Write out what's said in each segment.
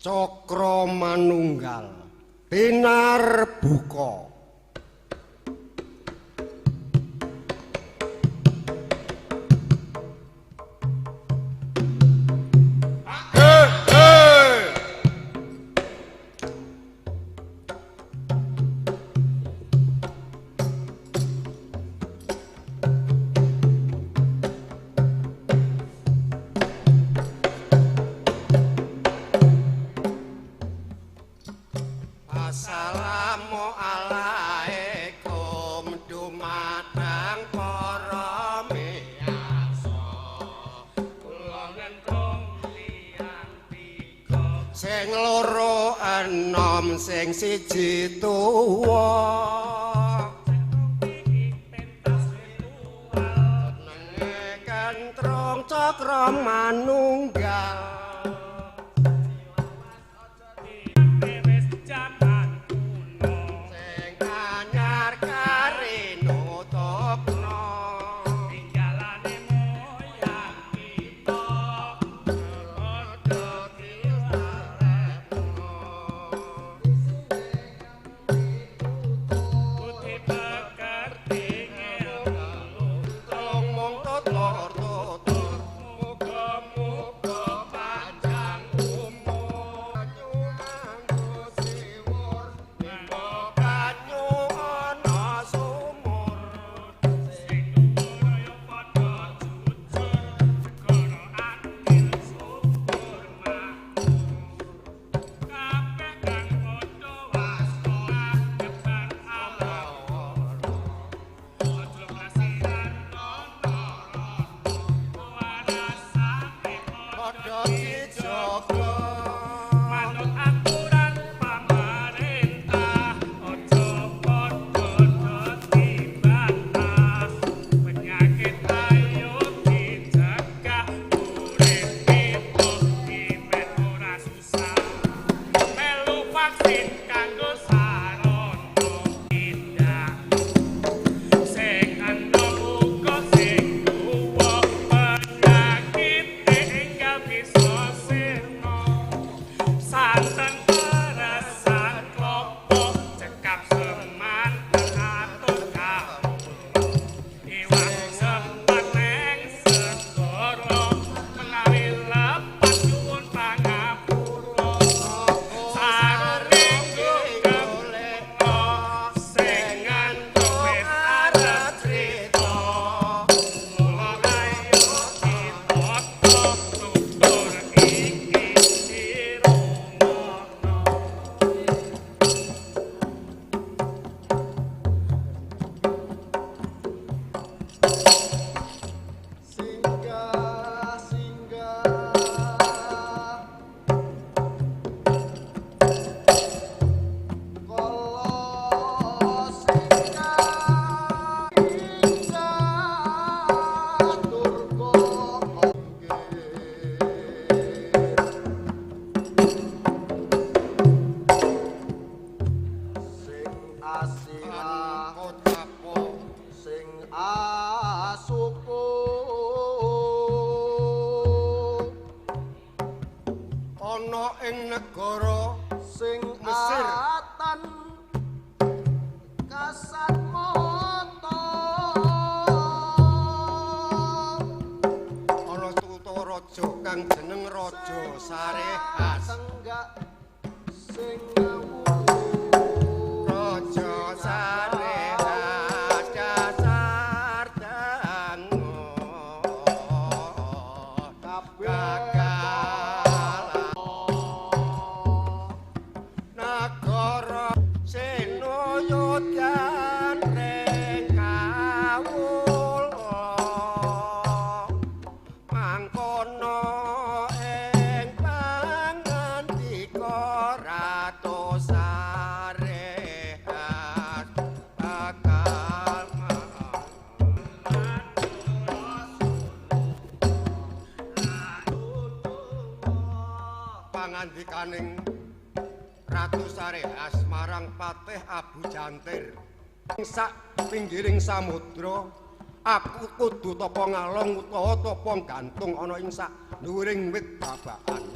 Cakra Manunggal tinarbuka. Assalamualaikum dumateng para miyarsa. Kula ngentung liyang tiga. Sing loro enom sing siji tuwa. Iki pentas ritual. Jenenge Kentrung Cakra Manunggal. Pangandikaning Ratu Sarehas marang Patih Abu Jantir. Sak pinggiring samudra aku kudu tapa ngalong utawa tapa gantung ana ing sak dhuwuring wit babakan.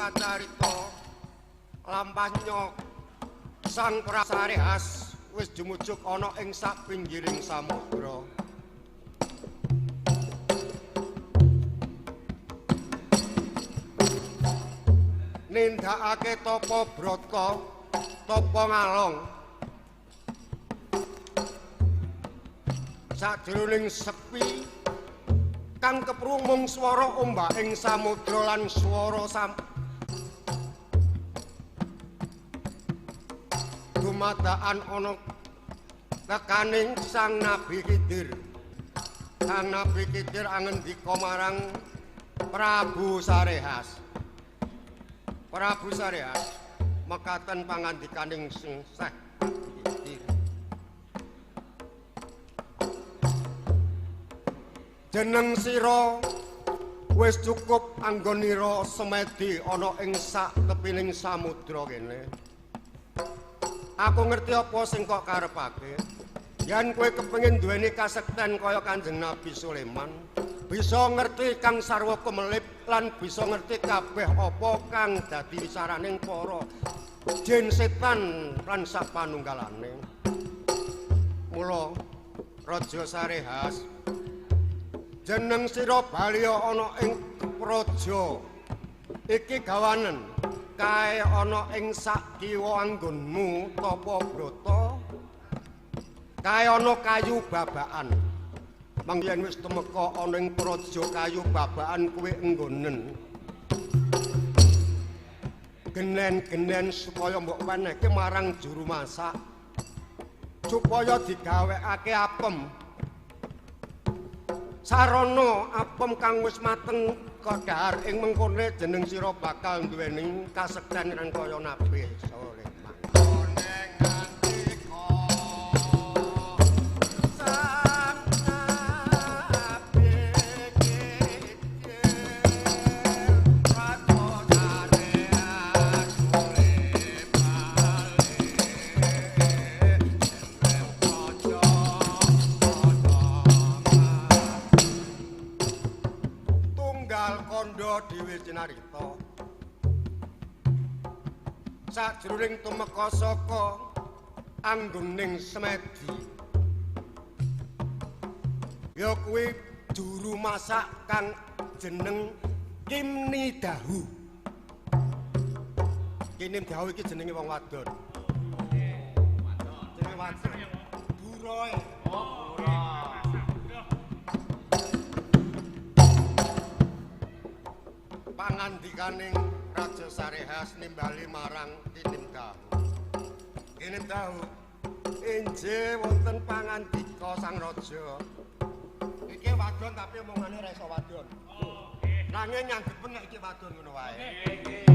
Kacarita lampah nyok Sang Prabu Sarehas wis jumujuk ana ing sak pinggiring samudra. Nindakake tapa brata, tapa ngalong. Sajroning sepi kang keprung mung swara ombak ing samudra lan swara dumadakan ana tekaning Sang Nabi Khidir. Sang Nabi Khidir angendika marang Prabu Sarehas. Prabu Sarehas mekaten pangandikaning Sang Nabi Khidir. Jeneng sira wis cukup anggonira semedi ana ing sak tepining samudra kene. Aku ngerti apa sing kok karepake. Yen kowe kepengin duweni kasekten kaya Kanjeng Nabi Sulaiman, bisa ngerti kang sarwa kemelip lan bisa ngerti kabeh apa kang dadi wisaraning para jin setan lan sak panunggalane. Mula Raja Sarehas, jeneng sira bali ana ing praja iki gawanen kae ana ing sak kiwa anggonmu tapa brata kae ana kayu babakan. Mangyen wis tumeka ana ing praja kayu babakan kuwi enggonen genen-genen supaya mbok wenehke marang juru masak supaya digawekake apem. Sarana apem kang wis mateng kodhar ing mengkone jeneng sira bakal duweni kasekten lan kaya Nabi Sulaiman. Sang Nabi Khidir, Raja Sarehas Tunggal kandha dhewe cinarita sajroning tumeka saka anggoning semedi ya kuwi juru masak kang jeneng Kimni Dahu. Kimni Dahu iki jenenge wong wadon. Jenenge wadon. Buroe. Oh, bura. Pangandikaning Raja Sarehas nimbali marang Kinim Dahu. Kinim Dahu, injih wonten pangandika Sang Raja. Iki wadon tapi omongane ora iso wadon. Oh, nggih. Nanging nyanggepen nek iki wadon ngono wae. Nggih.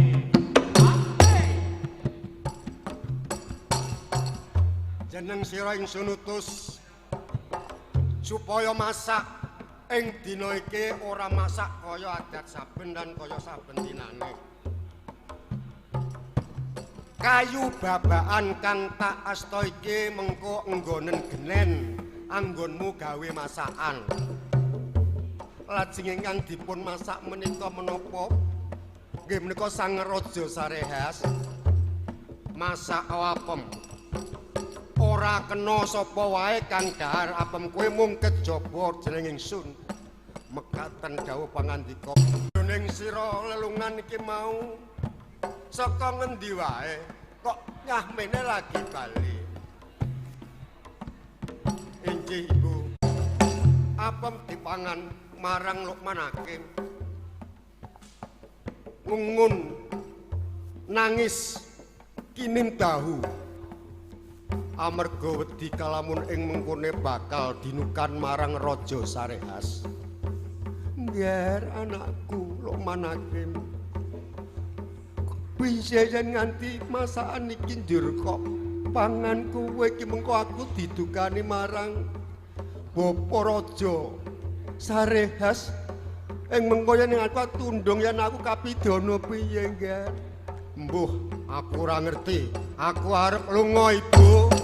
Jeneng sira ingsun utus supaya masak ing dina iki ora masak kaya adat saben lan kaya saben dinane. Kayu babakan kang tak asta iki mengko enggonen genen anggonmu gawe masakan. Lajeng ingkang dipun masak menika menapa? Nggih menika Sang Raja Sarehas masak apem. Ora kena sapa wae kang dhahar apem kuwi mung kejaba jeneng ingsun. Mekaten dawuh pangandika. Ning sira lelungan iki mau saka ngendi wae kok nyahmene lagi bali. Inggih Ibu. Apem dipangan marang Lukman Hakim. Ngungun nangis Kinim Dahu. Amarga wedi kalamun ing mengkone bakal dinukan marang Raja Sarehas. Ngger anakku Lukman Hakim. Bisa yen nganti masakan iki njur kok pangan kowe iki mengko aku didukani marang Bapa Raja Sarehas. Ing mengko yen aku tundung yen aku kapidana piye, Ngger? Mbuh, aku ora ngerti. Aku arep lunga, Ibu.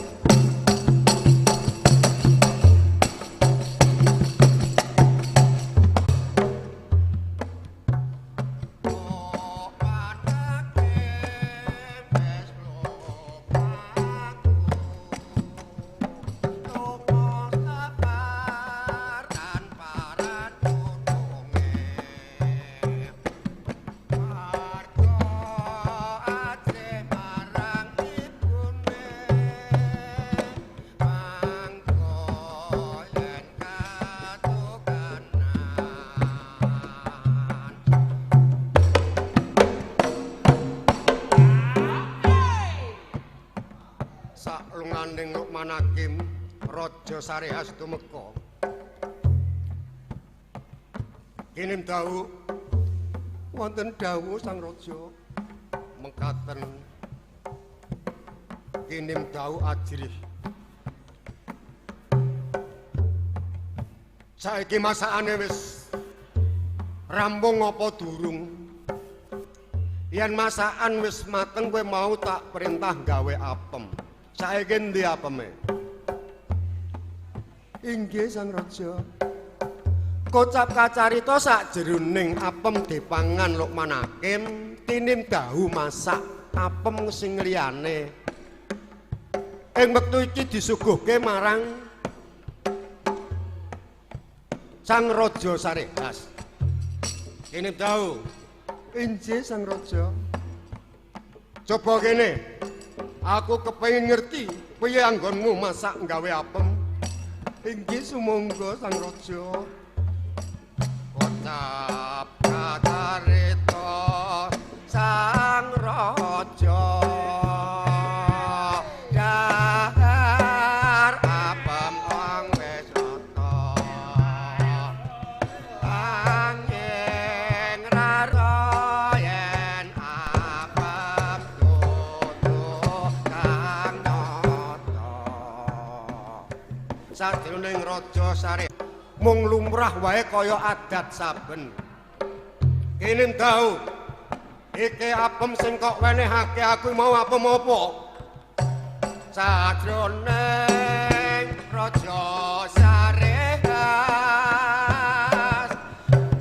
Lukman Hakim Raja Sarehas tumeka. Kinim dawuh wonten dawuh Sang Raja mekaten. Kinim dawuh ajrih. Saiki masakane wis rampung apa durung? Yen masakan wis mateng kowe mau tak perintah gawe apem. Saiki endi apeme? Inggih Sang Raja. Kocap kacarita sakjroning apem dipangan Lukman Hakim, tinim dahu masak apem sing liyane. Ing wektu iki disuguhke marang Sang Raja Sarehas. Tinim dahu. Inggih Sang Raja. Coba kene. Aku kepengin ngerti piye anggonmu masak gawe apem. Inggih sumangga Sang Raja. Kocap kacarita Sang Raja dahar apem wong wis rata angin rara yen apem dudu kang nata. Sajroning Raja Sareh mung lumrah wae kaya adat saben. Kene ndau iki apem sing kok wenehake aku mau apem apa? Sajroning Raja Sarehas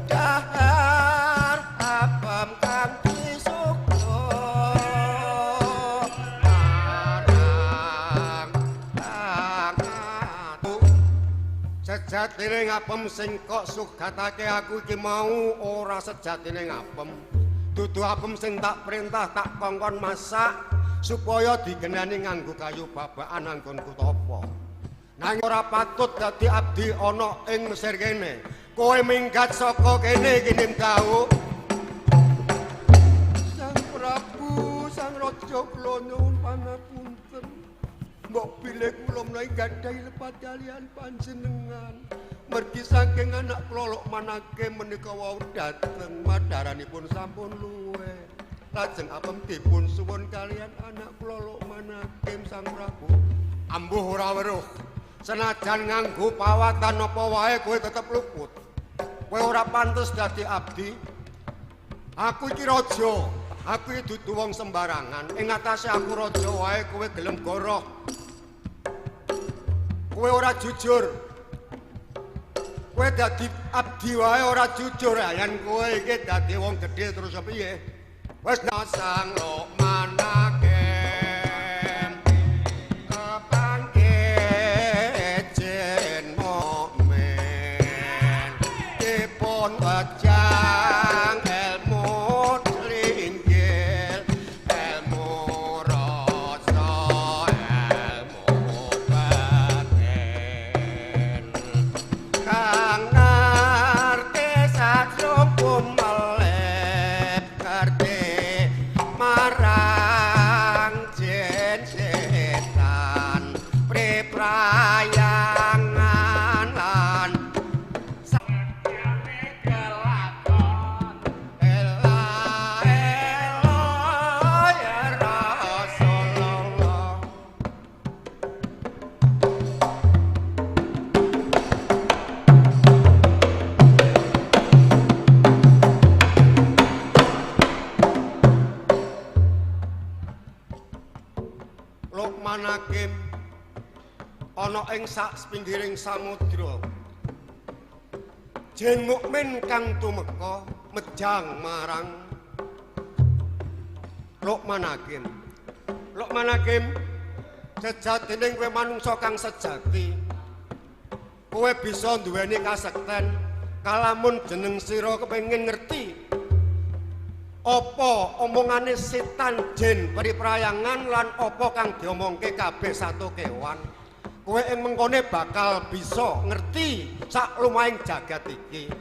dahar apem kang disuguh marang kang atu. Sejatine ngapem sing kok sugatake aku iki mau ora sejatine ngapem. Dudu apem sing tak perintah tak kongkon masak supaya digenani nganggo kayu babakan anggonku tapa. Nanging ora patut dadi abdi ana ing Mesir kene. Kowe minggat saka kene iki ndau. Sang Prabu, Sang Raja kula nyuwun pangapunten. Mbok bilih kula menawi gadhahi lepat kaliyan panjenengan. Mergi saking anak kula Lukman Hakim menika wau dhateng madharanipun sampun luwe. Lajeng apem dipun suwun kaliyan anak kula Lukman Hakim Sang Prabu. Ambuh ora weruh. Senajan nganggo pawatan apa wae kowe tetep luput. Kowe ora pantes dadi abdi. Aku iki raja. Aku iki dudu wong sembarangan. Ing atase aku raja wae kowe gelem goroh. Kowe ora jujur. Kowe dadi abdi wae ora jujur. Yen kowe iki dadi wong gedhe terus piye? Wis Sang Lukman Hakim kepanggih jin mukmin dipun wejang ilmu tringgil ilmu rasa ilmu batin kang ngerti satrupun melep ngerti marang jin setan priprayangan lan Sakyane kelakon ela ela ya Rasulullah. Lukman Hakim ana ing sak pinggiring samudra. Jin mukmin kang tumeka mejang marang Lukman Hakim. Lukman Hakim, sejatine kowe manungsa kang sejati. Kowe bisa duweni kasekten kalamun jeneng sira kepengin ngerti apa omongane setan jin periprayangan lan apa kang diomongke kabeh satu kewan. Kowe ing mengkone bakal bisa ngerti sak lumahing jagat iki.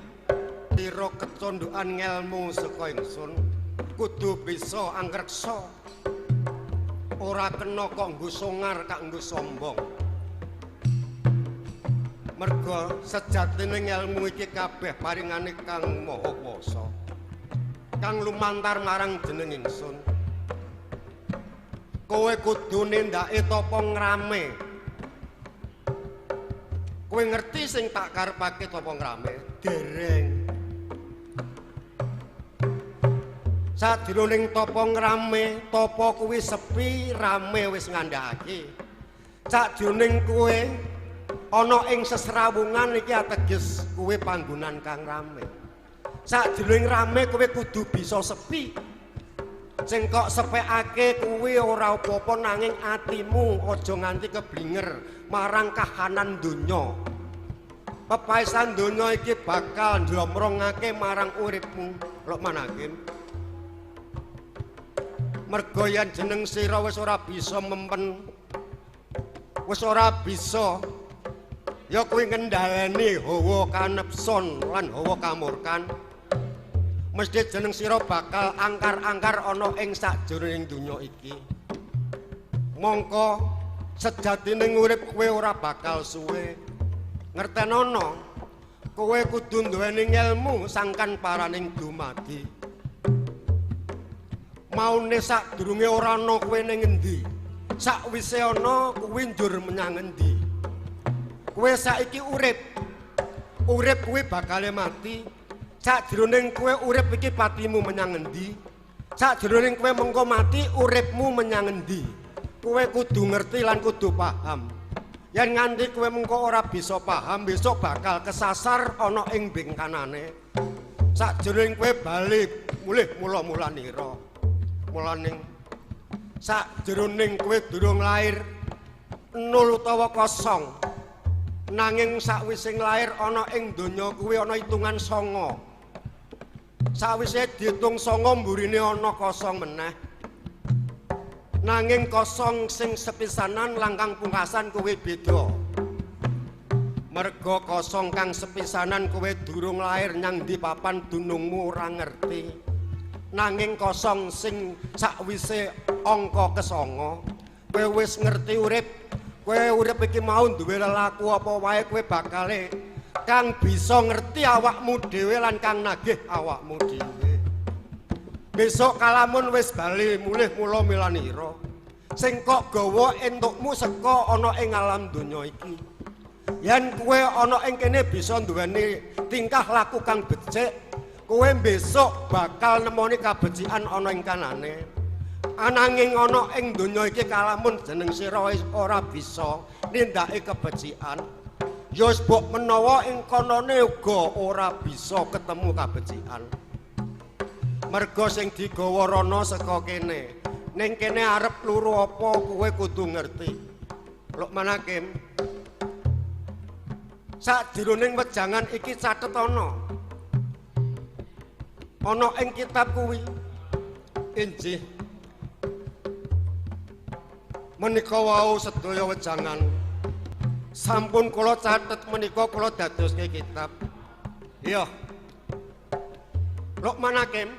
Sira kecondokan ngelmu saka ingsun kudu bisa angreksa. Ora kena kok nggo songar kak nggo sombong. Merga sejatine ngelmu iki kabeh paringane Kang Maha Kuwasa. Kang lumantar marang jeneng ingsun. Kowe kudu nindake tapa ngrame. Kowe ngerti sing tak karepake tapa ngrame? Dereng. Sajroning tapa ngrame, tapa kuwi sepi, rame wis ngandhakake. Sajroning kowe ana ing sesrawungan iki ateges kowe panggonan kang rame. Sajroning rame kowe kudu bisa sepi. Sing kok sepekake kuwi ora apa-apa nanging atimu aja nganti keblinger marang kahanan donya. Pepaesan donya iki bakal ndlomrongake marang uripmu, Lukman Hakim. Merga yen jeneng sira wis ora bisa mempen, wis ora bisa ya kuwi ngendhaleni hawa kanepson lan hawa kamurkan. Mesti jeneng sira bakal angkar-angkar ana ing sakjroning donya iki. Mongko sejatine urip kowe ora bakal suwe. Ngertenono, kowe kudu nduweni ngelmu sangkan paraning dumadi. Maune sadurunge ora ana kowe ning endi, sakwise ana kuwi njur menyang endi. Kowe saiki urip, urip kuwi bakale mati. Sajroning kowe urip iki patimu menyang endi? Sajroning kowe mengko mati uripmu menyang endi? Kowe kudu ngerti lan kudu paham. Yen nganti kowe mengko ora bisa paham, besok bakal kesasar ana ing bingkanane. Sajroning kowe bali mulih mula-mulanira. Mulaning sajroning kowe durung lair 0 utawa 0. Nanging sakwise lair ana ing donya kuwi ana hitungan 9. Sawise diitung 9 mburine ana kosong meneh. Nanging kosong sing sepisanan lan kang pungkasan kuwi beda. Merga kosong kang sepisanan kowe durung lair nyang ndi papan dunungmu ora ngerti. Nanging kosong sing sakwise angka ke-9 kowe wis ngerti urip. Kowe urip iki mau duwe lelaku apa wae kowe bakale kang bisa ngerti awakmu dhewe lan kang nagih awakmu dhewe. Besok kalamun wis bali mulih mula milanira. Sing kok gawa entukmu seka ana ing alam donya iki. Yen kowe ana ing kene bisa duweni tingkah laku kang becik, kowe besok bakal nemoni kabecikan ana ing kanane. Ananging ana ing donya iki kalamun jeneng sira ora bisa nindakake kebecikan. Ya wis mbok menawa ing konone uga ora bisa ketemu kabecikan. Merga sing digawa rono saka kene. Ning kene arep luru apa kowe kudu ngerti. Lukman Hakim, sajroning wejangan iki catet ana. Ana ing kitab kuwi. Injih. Menika wau sedaya wejangan sampun kula catet menika kula dadoske kitab. Iya. Lukman Hakim,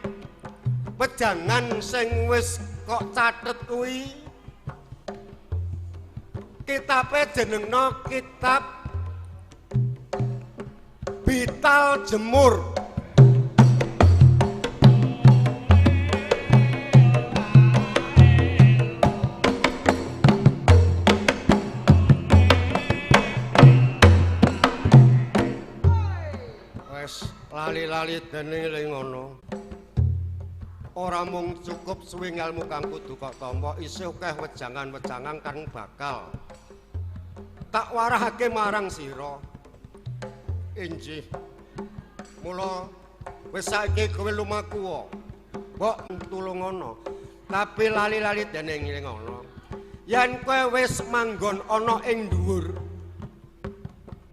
wejangan sing wis kok catet kuwi kitabe jenengno kitab Bital Jemur. Lali-lali dening eling ngono. Ora mung cukup suwe ngelmu kang kudu kok tampa, isih akeh wejangan-wejangan kang bakal tak warahake marang sira. Injih. Mula wis saiki kowe lumaku. Mbok tulungono. Tapi lali-lali dening eling ngono. Yen kowe wis manggon ana ing dhuwur,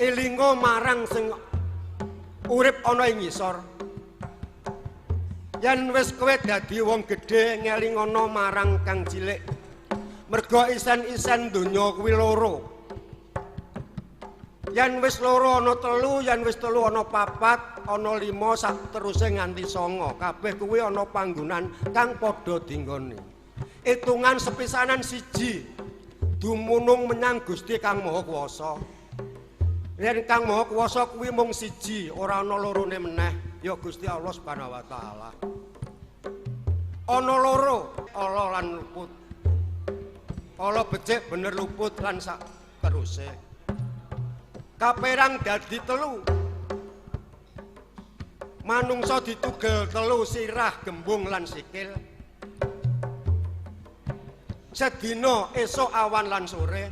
elinga marang sing urip ana ing ngisor. Yen wis kowe dadi wong gedhe ngelingono marang kang cilik. Merga isen-isen donya kuwi loro. Yen wis loro ana telu, yen wis telu ana papat, ana lima, sak teruse nganti 9. Kabeh kuwi ana panggonan kang padha dinggoni. Itungan sepisanan siji dumunung menyang Gusti Kang Maha Kuwasa. Yen Kang Maha Kuwasa kuwi mung siji, ora ana lorone meneh, ya Gusti Allah Subhanahu wa taala. Ana loro, ala lan luput. Ala becik bener luput lan sak teruse. Kaperang dadi telu. Manungsa ditugel telu sirah, gembung lan sikil. Sedina esuk awan lan sore.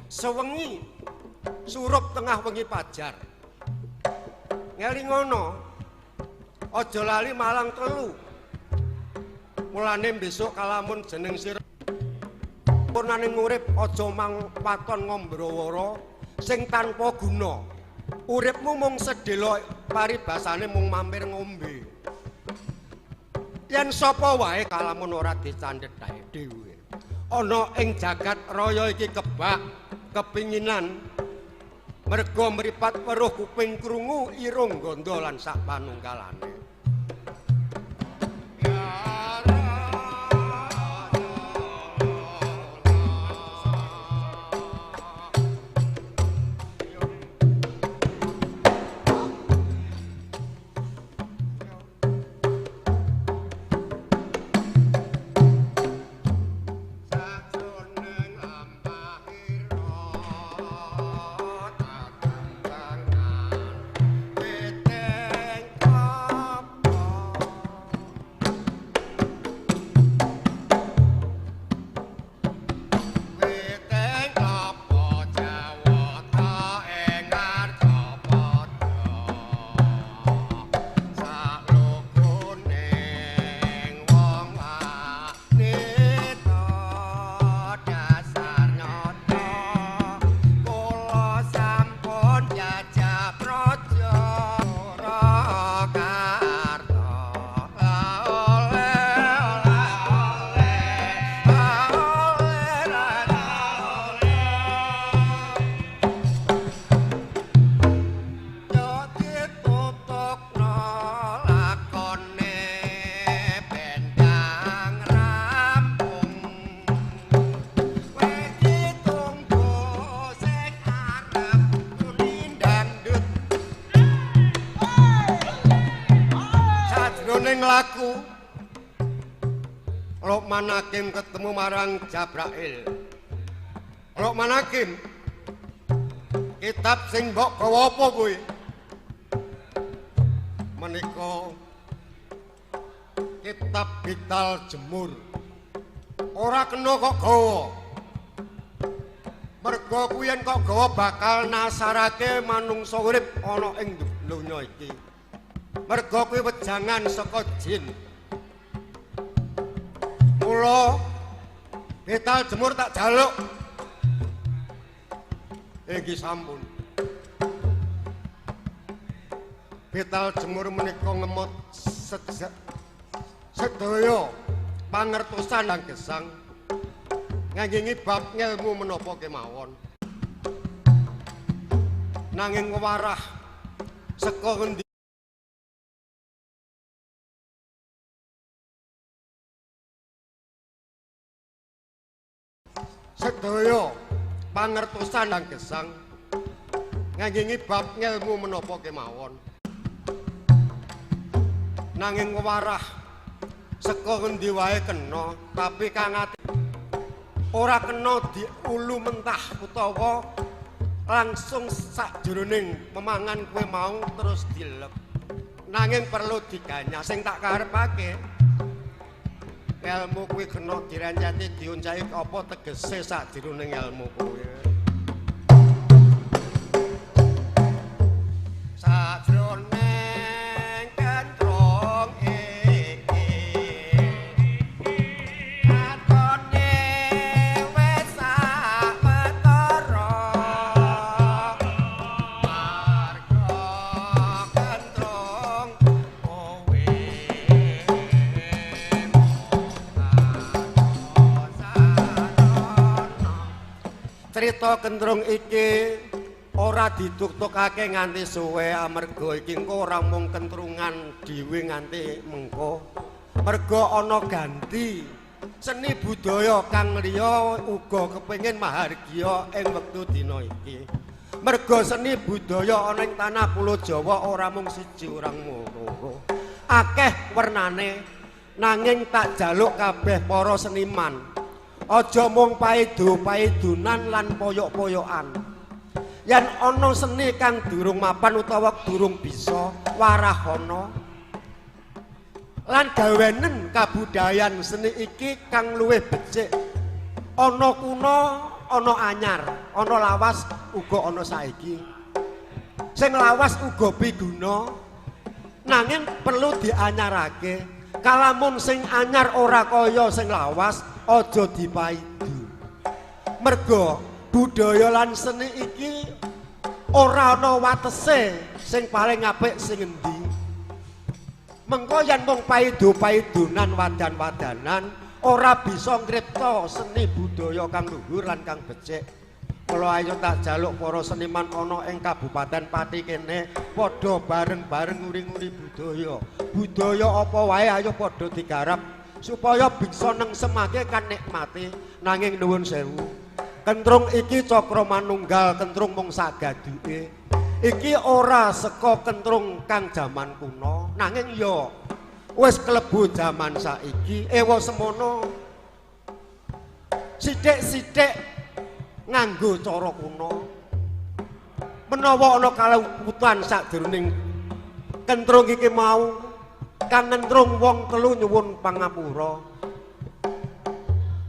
Sewengi surup tengah wengi pajar. Ngelingono, aja lali malang telu. Mulane besok kalamun jeneng sira purnaning urip aja mang waton ngombrowara sing tanpa guna. Uripmu mung sedhela paribasane mung mampir ngombe. Yen sapa wae kalamun ora dicandhet dhewe. Ana ing jagat raya iki kebak kepinginan merga mripat weruh kuping krungu irung gandha lan sak panunggalane. Laku Lokman Hakim ketemu marang Jabrail. Lokman Hakim, kitab sing mbok gawa apa kuwi? Menika kitab Bital Jemur. Ora kena kok gawa. Merga kuwi yen kok gawa bakal nasarake manungsa urip ana ing donya iki. Merga kuwi wejangan saka jin. Mula Bital Jemur tak jaluk. Iki sampun. Bital Jemur menika ngemot sedaya pangertosan lan gesang ngengingi bab ngelmu menapa kemawon. Nanging wewarah saka ngendi sedaya pangertosan lan gesang ngengingi bab ngelmu menapa kemawon. Nanging wewarah saka ngendi wae kena, tapi kang ati ora kena diulu mentah utawa langsung sakjroning memangan kowe mau terus dilep. Nanging perlu diganyah. Sing tak karepake ilmu kuwi kena direnceti dioncaki apa tegese sakjroning ilmu kuwi. Sajroning kentrung iki katone wis sawetara, marga kentrung kowe. Crita kentrung iki ora diduktukake nganti suwe amarga iki engko ora mung kentrungan dhewe nganti mengko. Merga ana ganti seni budaya kang liya uga kepengin mahargya ing wektu dina iki. Merga seni budaya ana ing tanah Pulo Jawa ora mung siji, ora mung loro. Akeh wernane, nanging tak jaluk kabeh para seniman. Aja mung paedo-paedonan lan poyok-poyokan. Yen ana seni kang durung mapan utawa durung bisa, warahana. Lan gawenen kabudayan seni iki kang luwih becik. Ana kuna, ana anyar, ana lawas uga ana saiki. Sing lawas uga piguna, nanging perlu dianyarake. Kalamun sing anyar ora kaya sing lawas, aja dipaidu. Merga budaya lan seni iki ora ana watese sing paling apik sing endi. Mengko yen mung paidu-paidunan wadan-wadanan ora bisa ngripta seni budaya kang luhur lan kang becik. Mula ayo tak jaluk para seniman ana ing Kabupaten Pati kene padha bareng-bareng nguri-nguri budaya. Budaya apa wae ayo padha digarap supaya bisa nengsemake kan nikmati. Nanging nuwun sewu, kentrung iki cakra manunggal, kentrung mung sagaduke. Iki ora saka kentrung kang jaman kuno, nanging ya wis klebu jaman saiki. Ewa semono sithik-sithik nganggo cara kuno. Menawa ana kaluputan sakjroning kentrung iki mau, kang ngentrung wong telu nyuwun pangapura.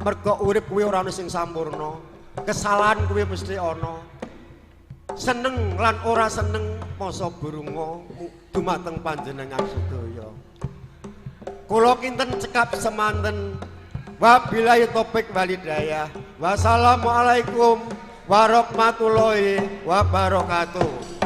Merga urip kuwi ora ana sing sampurna, kesalahan kuwi mesti ana. Seneng lan ora seneng masa burunga dumateng panjenengan sedaya. Kula kinten cekap semanten. Wabillahi taufik walhidayah. Wassalamualaikum warahmatullahi wabarakatuh.